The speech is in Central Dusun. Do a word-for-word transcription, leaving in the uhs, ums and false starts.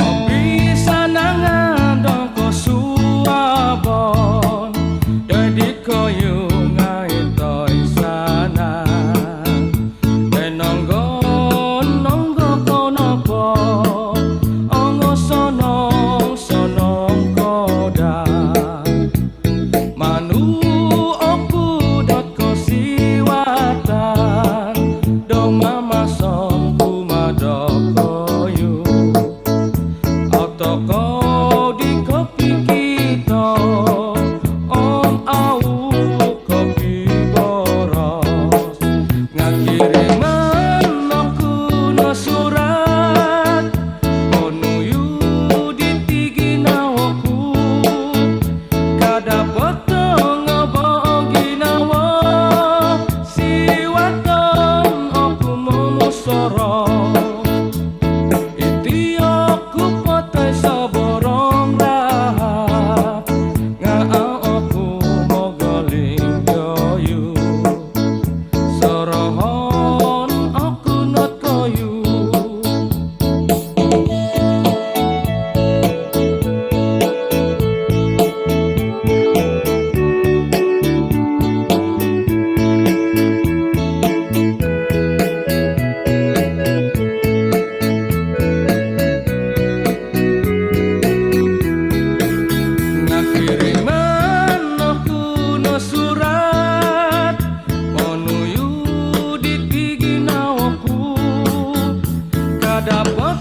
Opisanangan dong kosuabon, doid dikoyu ngai toinsanan. Nonggo-nonggo ko nopo, ongosonong-sonong ko daa. Manu oku dot kosiwatan, do mamason kumaa dokoyu. Au tokou di kopikito, om au kopiboros. Nga kiriman oku no surat, ponuyu diti ginawoku. Kada potongob o ginawo, siwaton oku momusorou. Iti oku po toi soborong rahat, nga au oku mogoling dokoyu. Sorohon oku no dokoyu. Nga kiriman oku no surat, ponuyu diti ginawoku. Kada pot